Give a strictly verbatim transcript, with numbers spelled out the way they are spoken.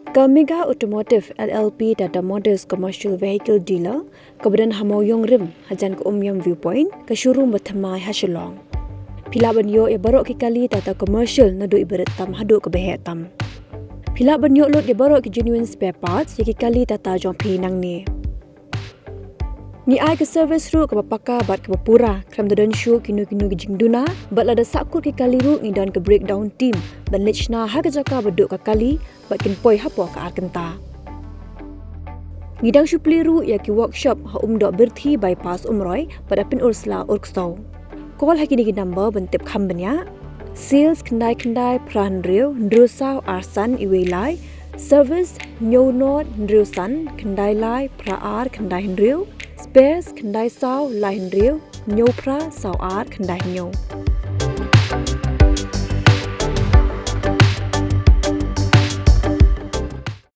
Ka Megha Automotive L L P Tata Motors Commercial Vehicle Dealer kaba don ha Mawïong Rim hajan ka Umiam Viewpoint, ka showroom ba thymmai ha Shillong. Phi lah ban ïoh ïa baroh ki kali Tata Commercial naduh iba rit tam haduh kaba heh tam. Phi lah ban ïoh lut ïa baroh ki genuine spare parts ïa ki kali Tata jong phi nangne. Ngi ai ka service ruh kaba paka bad kaba pura, khlem da don shuh kino kino ki jingduna, bad lada sahkut ki kali ruh ngi don ka breakdown team ban leit shna ha ka jaka ba duh ka kali bad kin poi hapoh ka ar kynta. Ngi dang shu plie ruh ïa ki workshop ha Umdoh Birthi Bypass Umroi bad ha Pynursla Urksew. Call ha kine ki number ban tip kham bniah: sales khyndai khyndai phra hynriew hynriew saw ar san iwei lai, service hynñiew nod hynriew san khyndai lai phra ar khyndai hynriew, spares khyndai saw lai hynriew hynñiew phra saw ar khyndai hynñiew.